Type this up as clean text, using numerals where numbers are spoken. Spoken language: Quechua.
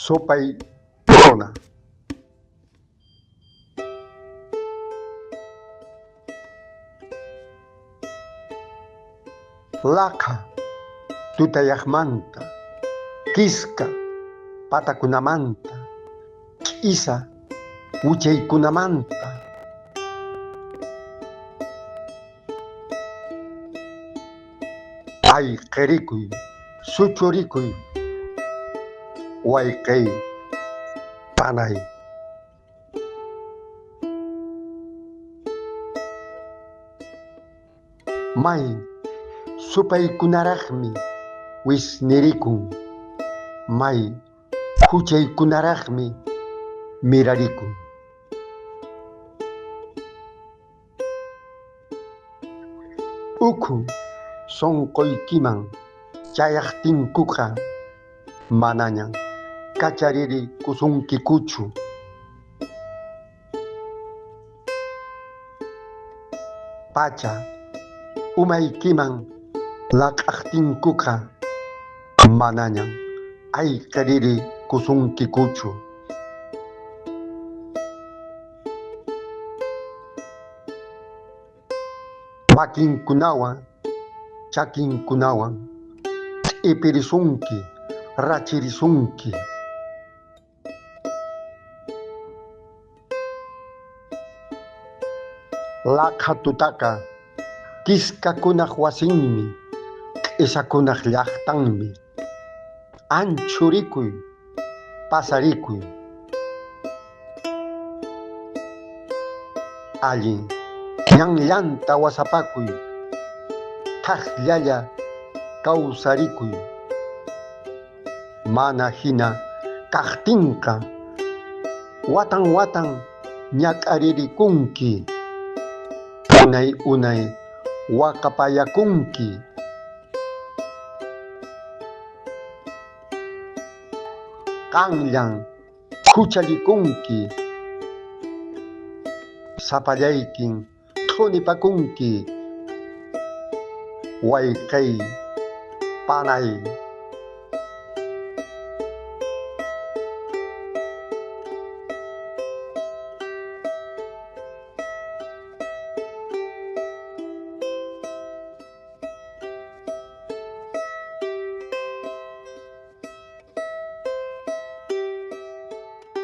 Supay runa. Laqha tutayaqmanta, kiska patakunamanta, k'isa wichaykunamanta. Ayqirikuy, suchurikuy, wayqiy, panay. May supaykunaraqmi wisnirikun, may huchaykunaraqmi mirarikun. Ukhu sunquykiman chayaqtinkuqa manañan kacharirikusunkikuchu. Pacha umaykiman laq'aqtinkuqa manañan ayqirikusunkikuchu. Makinkunawan chakinkunawan t'ipirisunki, rachirisunki. Laqha tutaqa kiskakunaq wasinmi, q'isakunaq llaqtanmi. Anchhurikuy, pasarikuy. Allin ñanllanta wasapakuy, thaqllalla kawsarikuy. Mana hina kaqtinqa watan watan ñak'aririkunki, unay unay waqapayakunki. Qanllan huchallikunki, sapallaykin thunipakunki, wayqiy, panay.